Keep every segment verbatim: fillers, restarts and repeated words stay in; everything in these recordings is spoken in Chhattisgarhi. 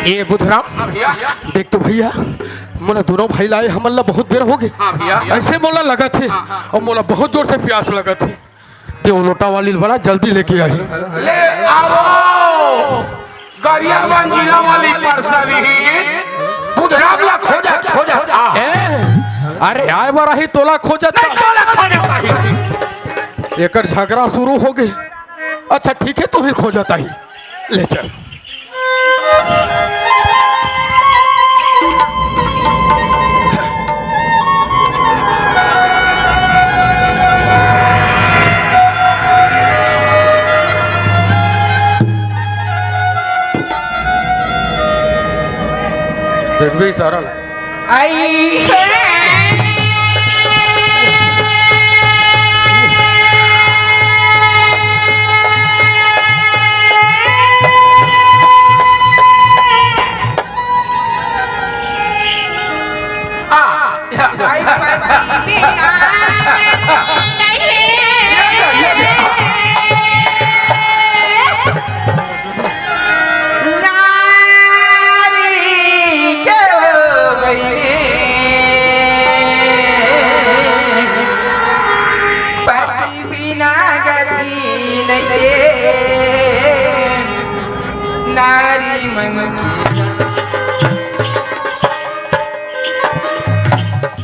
ए बुधराम, हाँ भैया। देख तो भैया, मोला दोनों भाई लाए, हमन ला बहुत बेर हो गे। हाँ भैया। अइसे मोला लगत हे, हाँ, हाँ। अउ मोला बहुत जोर से प्यास लगत हे। ते वो लोटा वाली बड़ा जल्दी लेके आही। ले आवो, गरियाबंद जिला वाली परसरी, बुधराम ला खोजत, खोजत आ। ए, अरे आए बर आही, तोला खोजत नहीं, तोला खोजत आही। एकर झगड़ा शुरू हो गे। अच्छा ठीक हे, तू ही खोजत आही। ले चल। देखबे इशारा ला। आई। बिना गति नइये नारी मन के।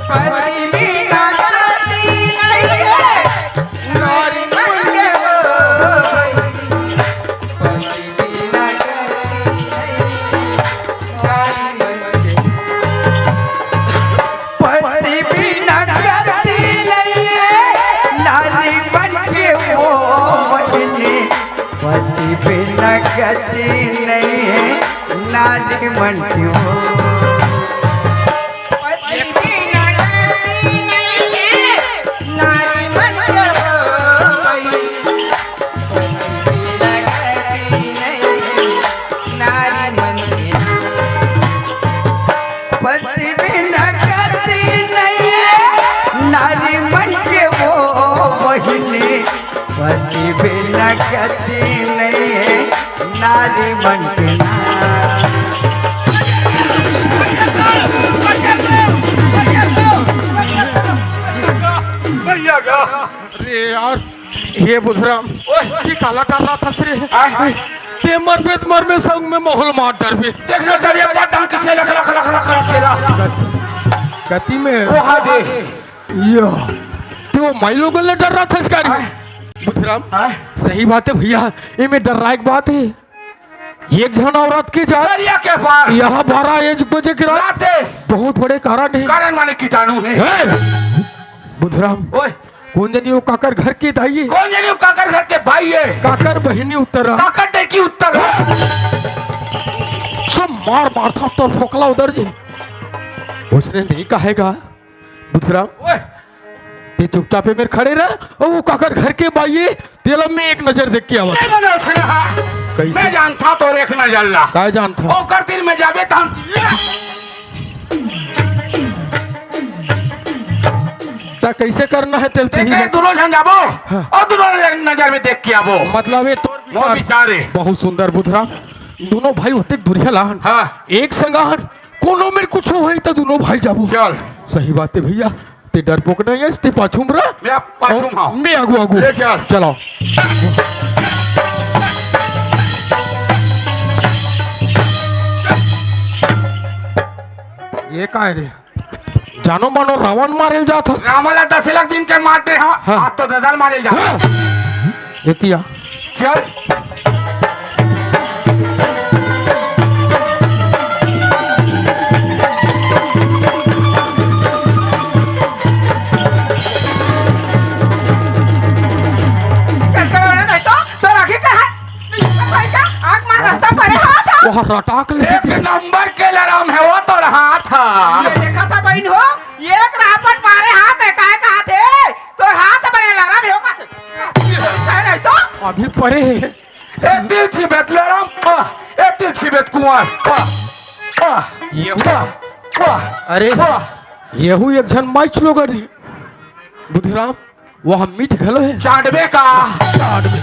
पति बिना गति नइये नारी मन के हो। पति बिना गति नइये नारी मन के। पति बिना गति नइये नारी मन के ओ बहिनी। पति बिना गति नइये नारी मन के ओ। पति बिना गति नइये नारी मन के ओ बहिनी। पति बिना गति नइये नारी मन के। पति बिना गति नइये नारी मन के ओ बहिनी। पति बिना गति नइये नारी मन के। भैया का। अरे यार, हे बुधराम, ओए। ये काला डर्राथस रे। आय, आय। ते मरबे त मरबे, संग में मोला मत डरबे। देख ना डरिया पटन कइसे लख, लख, लख, लख, लख के ला। गति में। वो हा दे। यो। ते वो माईलोगन ले डर्राथस का रे? आय। बुधराम, आय। सही बात हे भैया, एमे डर्राय के बात हे। एक झन औरत के जात दरिया के पार। यहाँ बारह एक बजे के रात। रात हे। बहुत बड़े कारण हे। कारण माने कीटाणु हे। हे! बुधराम, ओए। कोन जनी वो काकर घर के दाई हे? कोन जनी वो काकर घर के भाई हे? काकर बहिनी उत्तर। काकर डेकी उत्तर। सब मार मारथंव तोर फोकला उदर जी। ओइसने नइ कहे गा। बुधराम, ओए। ते चुपचाप ए मेर खड़े रह, अउ वो काकर घर के बाई हे, तेला मैं एक नजर देख के आवत। नहीं बदल से रहा। कइसे? मैं जानथंव तोर एक नजर ला। काय जानथस? ओकर तीर में जाबे त हम त कइसे करना हे तेला ते तुही कहे बता। दुनों झन जाबो हाँ। अउ दुनों नजर में देख के आबो। मतलब ये तोर वो विचार। विचार हे। बहुत सुंदर बुधराम। दुनों भाई ओतेक दुरिहा ला हन। हाँ। एक संग हन। कोनो मेर कुछू होही त दुनों भाई जाबो। चल। सही बात हे भैया। ते डरपोक नइ हस, ते पाछू म रह। मैं पाछू म हंव। मैं आगू, आगू। ले चल। चलो। ये काय रे? जानो मानो रावण मारे ल जात हस। रावण ला दस लाख दिन के मार दे, हाँ। हाँ। आज तो ददा ल मारे ल जात। हाँ। एतिया। चल। कस कर वाला नहीं तो, तो राखी कहाँ? भाई का आँख मार रास्ता परे हाथ आ। वो रटाक ले एक नंबर के लराम हे वो तोर हाथ। ये देखा था बहिन हो, एक रापट मारे हाथ हे, काय का हाथ हे? तोर हाथ बने लराम हे वो का? काय नहीं तो? अभी परे हे। ए तिल छिबेत लराम, वाह। ए तिल छिबेत कुंवर, वाह। वाह। ये वाह। वाह। अरे, वाह। येहू एक झन माईच लोग रही। बुधराम, वो हम मीठ घलो हे। चाटबे का? चाटबे।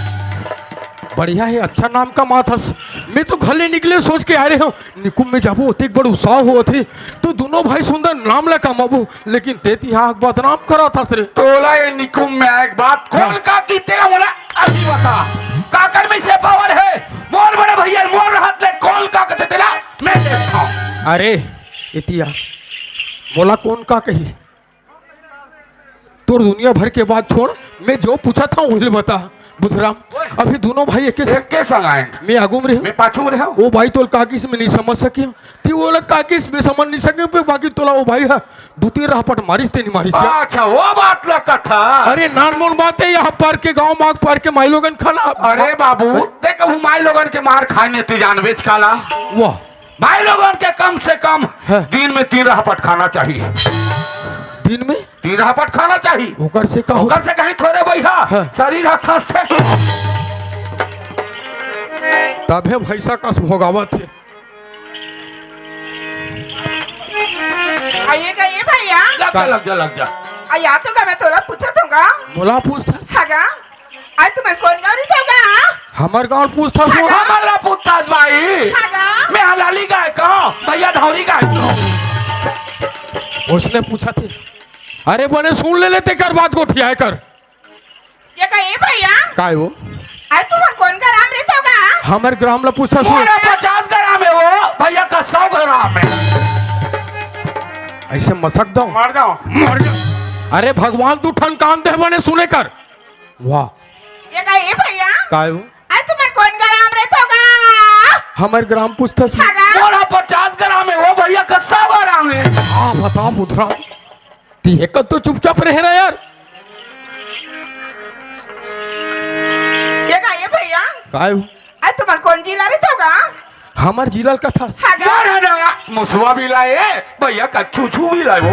बढ़िया हे, अच्छा नाम कमाथस। मैं तो घर ले निकले सोच के आए रहे हूँ, निकुम में जाबो, ओतेक बड़ उत्साह होवत हे, तो दोनों भाई सुंदर नाम ला कमाबो, लेकिन ते तिहा बदनाम करत हस रे। तोला ये निकुम में आए के बाद कौन हाँ। का की तेरा मोला अभी बता, काकर में से पावर है, मोर बड़े भैया मोर रहत ले कौन का कथे तेला मैं देखता हूँ। अरे, एतिया, मोला कौन का कही? तोर दुनिया भर के बात छोड़, मैं जो पूछा था, वही बता। बुधराम, अभी दोनों भाई एके संग, एके संग आए। मैं आगू में रहे हूँ। मैं पाछू में रहे हूँ। वो भाई तोल का किस में नहीं समझ सके, ती वो लोग का किस में समझ नहीं सके, पे बाकी तोला वो भाई है, दो तीन रहपट मारिस ते नहीं मारिस या? अच्छा, वो बात ला कथा। अरे, नान मोन बात है, यहाँ पार के गाँव माग पार के माई लोगन खाना। अरे बाबू, देख, अब माई लोगन के मार खाने ती जानबेच काला। वाह। भाई लोगन के कम से कम हाँ। दिन में तीन रहपट खाना चाहिए। दिन में? तीन रहपट खाना चाहिए। ओकर से का ओकर होता? से कहीं थोड़े भैया हाँ। शरीर ह खसथे। तभे भैंसा कस भोगावत हे। आइए का ये भैया? लग जा, का? लग जा, लग जा। आ, या तो का मैं तोला पूछत हूँ का? मोला पूछथस? हाँ का? आज तुमन कोन गाँव रहिथव गा? हमर गाँव पूछथस वो। हाँ गा। हमर ला पूछथस भाई। हाँ गा। मैं हलाली गाय का, भैया धौरी गाय का। उसने पूछा थे। अरे बने सुन ले लेते कर बात गोठियाए कर। ये का ए भैया? काय वो? आज तुमन कोन ग्राम रहिथव गा? हमर ग्राम ला पूछथस वो। मोर पचास ग्राम है वो, भैया का सौ ग्राम है। ऐसे मसक दो। मर जाओ, मर जाओ। अरे भगवान तू ठन कान दे बने सुने कर। वाह। ये का ए भैया? काय हो? आज तुमन कोन ग्राम रहिथव गा? हमर ग्राम पूछथस। हाँ गा। मोर पचास ग्राम है वो भैया, का सौ ग्राम है। हाँ, बता बुधराम। ती एक तो चुपचाप रहे ना यार। ये का ए भैया? काय हो? आज तुमन कोन जिला रहिथव गा? हमर जिला ल कथस। हाँ गा। मोर है ना, मुसवा भी लाए, भैया का छू छू भी लाए वो।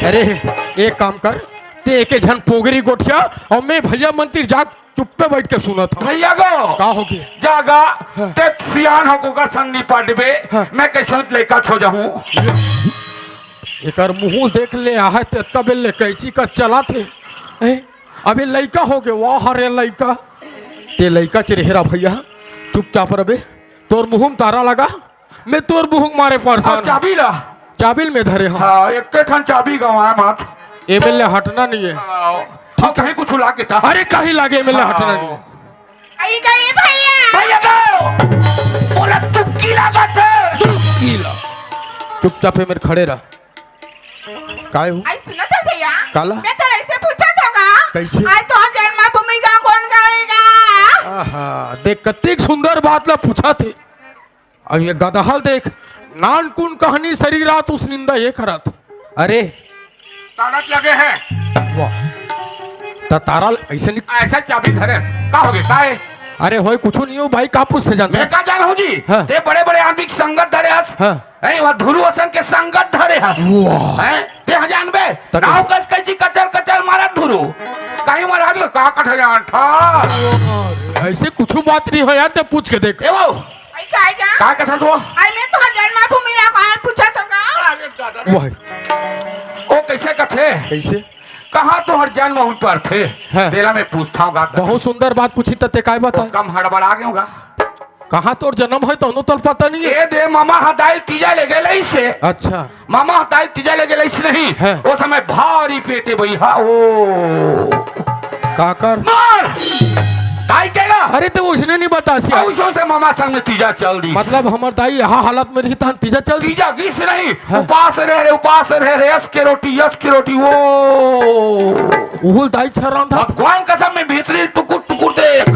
अरे, एक काम कर, ते एके झन पोगरी गोठिया अउ मैं भैया मन तीर जाके चुप्पे बइठ के सुनत हंव। भैया गो। का होगे? जागा, हाँ। ते सियान हो, कोकर संग निपटबे, हाँ। मैं कइसे लइका छो जाहूं। एकर मुंह देख ले, आहय ते अतका बेर ले कैंची कस चलाथे। हैं? अबे लइका होगे, वाह रे लइका। ते लइका च रहे रा भैया, चुपचाप रबे। तोर मुंह म तारा लगा, मैं तोर बुहुक मारे परेशान हंव। चाबी ला। चाबी ल मैं धरे हंव। हाँ, एक ठन चाबी गंवाए मत। एमे ले हटना नहीं है। हाँ। ठीक कहीं कुछ लागे था। अरे कहीं लागे, एमे ले हटना नहीं है। आई गई भैया। भैया गो। ओला तुक्की लागत है। तुक्की ला। चुपचाप एमे खड़े रह। काय हो? आई सुनत है भैया। काला? मैं तो ऐसे पूछत हंव गा। कैसे? आई तो जन्मभूमि का कौन गावेगा? आहा, देख कतिक सुंदर बात ला पूछथे। अब ये गदहल देख, नानकुन कहनी सरी रात उस निंदा ये करत। अरे। ताड़त लगे हैं। वाह। त तारा ल-, ऐसे नि- ऐसा चाबी धरे। का होगे? का है? अरे होय, कुछु नहीं हो भाई, का पूछते जानते? मैं का जान हूँ जी? हाँ। ते बड़े-बड़े आदमी के संगत धरे हस। हाँ। हैं, वहाँ धुरु असन के संगत धरे हस। वाह। हैं? ते ह जानबे? त नाव कस कैची कचर कचर मारत धुरु। कहीं महाराज का कट जान था। ऐसे कुछु बात नहीं हो यार, ते पूछ के देख। ए वो, आई काय का? का कथस वो? आई मैं तो जन्मभूमि ला कौन पूछत हंव गा? अरे दादा रे। वाह। ओ कैसे कथे? कैसे? कहाँ तोहर जन्म हुई परथे? हाँ। तेला मैं पूछत हंव गा। बहुत सुंदर बात पूछी त ते काय बता? कम हड़बड़ा गेंव गा। कहाँ तोर जन्म है तोनो तोल पता नहीं है? ए दे ममा ह दाई तीजा ले गेले इसे। अच्छा। मामा दाई तीजा ले गेले नहीं। हैं। ओ समय भारी पेटे बई हा, ओ। काकर? मार! दाई केगा? अरे, तो उसने नहीं बता सिया। अउ सो से मामा संग में तीजा चल दी। मतलब, हमर दाई यहाँ हालत में रही, तहन तीजा चल दी? तीजा गिस नहीं। हैं। उपास रहे रे, उपास रहे रे, यस के रोटी, यस के रोटी, ओ। उहुल दाई छरान था। भगवान कसम में भीतरी टुकुर टुकुर देख।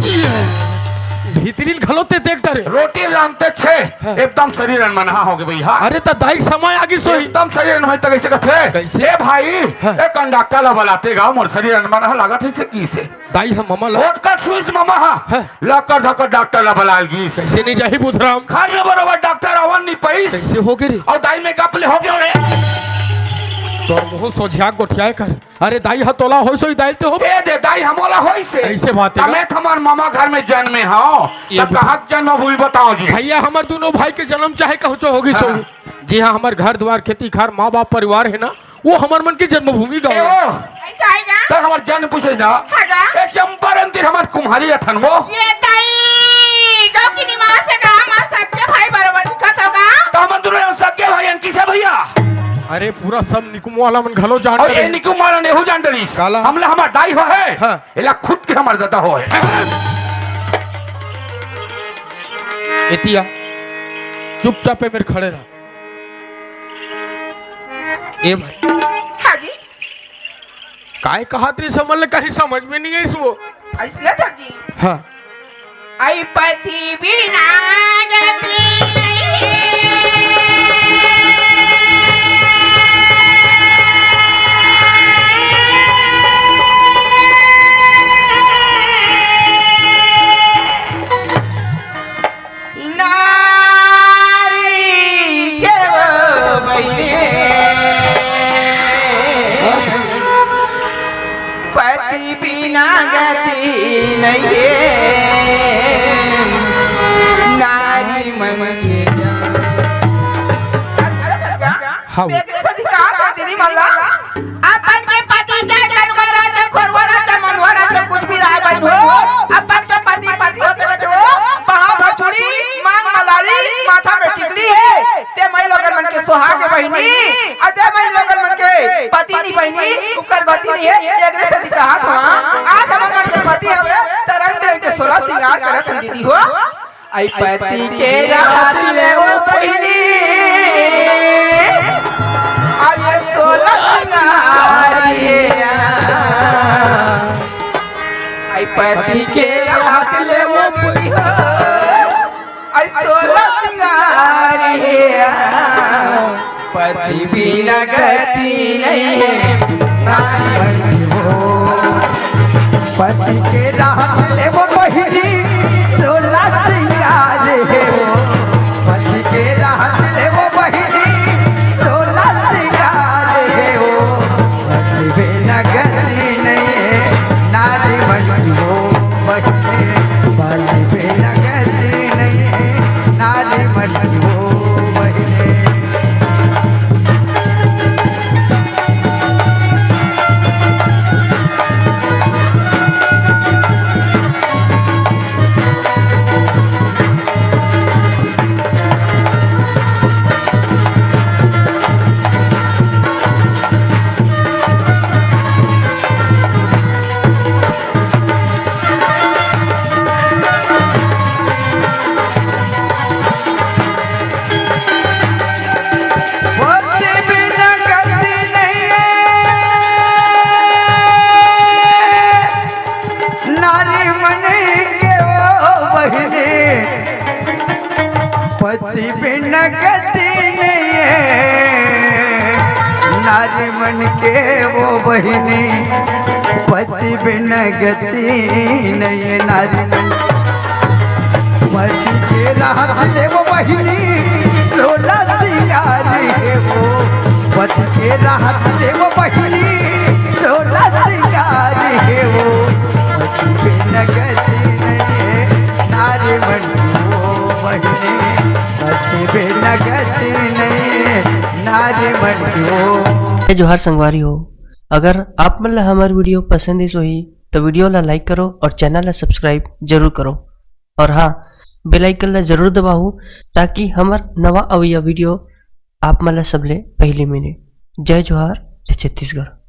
भीतरी घलो ते देख डरे। रोटी रांधते छे, हाँ। एकदम शरीर अनमनहा हो गए भैया। अरे त दाई समय आगे सोई। एकदम शरीर अनमनहा तक ऐसे कथे। कैसे? ए भाई, हाँ। ए कंडक्टर ला बलाते गाँव मोर शरीर अनमनहा लागत है से की से। दाई हम ममा ला। वोट का स्विच ममा हा। हाँ। लकर धकर डॉक्टर ला बलाल गीस। कैसे नहीं जाही बुधराम? घर में बरोबर डॉक्टर आवन नहीं पैस। कैसे हो गए रे? और दाई में गप ले हो गए रे। तोर मुंह सोझिया गोठियाए कर। अरे दाई ह तोला होइस होही दाई ते हो। ए दे दाई हमोला होइस हे। ऐसे बात है। अमे थमन ममा घर में जन्मे हव। ये त बता। कहाँ के जन्मभूमि बताओ जी। भैया हमर दोनों भाई के जन्म चाहे कहूँ चो होगी सो। हाँ। जी हाँ, हमर घर द्वार खेती खार माँ बाप परिवार है ना, वो हमर मन की जन्मभूमि गाँव ए है। ओ। आई का आएगा? त हमर जन्म पूछे ना। हाँ गा। ए चंपारण तीर हमर कुम्हारी रथन वो। ये दाई, गाँव की निमास अरे, पूरा सब निकुम वाला मन घलो जान अउ ए डरे। निकुम वाला नेहू जान डरिस। काला? हमला हमर दाई हो हे, हाँ। एला खुद के हमर ददा हो हे। एतिया, चुपचाप ए मेर खड़े रह। ए भाई। हाँ जी। काय कहत रहिस, हमन ल कहीं समझ में नहीं आइस वो। अइसने था जी। हाँ। अई पति बिना गति नहीं। नारी के वो बहिनी, पति बिना गति नहीं हे, नारी मन के। हाँ, वो। बेकरी से अधिकार दे दीदी मन ला। अपन के पति चाहे कलुआ रहते, खोरवा रहते, मंदवा रहते, कुछ भी रहे बहन हो, अपन के पति, पति होते रहते हो, पहाड़ पर चूड़ी, मांग मलाली, माथा में टिकली हे, ते माई लोगन मन के सुहाग हे बहिनी, अउ ते माई लोगन मन के पति नहीं बहिनी, उकर गति नहीं हे, एकरे से दिखात हवं। आज हमन मन के पति हवे, त रंग बिरंग के सोलह सिंगार करत हन दीदी हो। अई पति के रहत ले वो बहिनी, अरे सोलह सिंगार हे। अई पति के रहत ले वो बहिनी, अरे सोलह सिंगार हे। पति बिना गति नहीं हे, नारी मन की हो। पति के रहत ले वो बहिनी, सोलह सिंगार हे वो। पति के रहत ले वो बहिनी, सोलह सिंगार हे वो। पति बिना गति नहीं हे, नारी मन की हो बहिनी। पति बिना गति नहीं हे, नारी मन की हो बहिनी। पति बिना गति नहीं हे, नारी मन के वो बहिनी। पति बिना गति नहीं हे, नारी मन के वो बहिनी। पति बिना गति नहीं हे, नारी मन। पति के रहत ले वो बहिनी, सोलह सिंगार हे वो। पति के रहत ले वो बहिनी, सोलह सिंगार हे वो। पति बिना गति नहीं हे, नारी मन की वो बहिनी। पति बिना गति नहीं हे, नारी मन की वो। जय जोहार संगवारी हो, अगर आप मन ला हमर video पसंद आइस होही, तो video ला like करो और channel ला subscribe जरूर करो। और हाँ, bell icon ला जरूर दबाहू, ताकि हमर नवा अवइया video आप मन ला सबले पहिली मिले। जय जोहार, जय छत्तीसगढ़।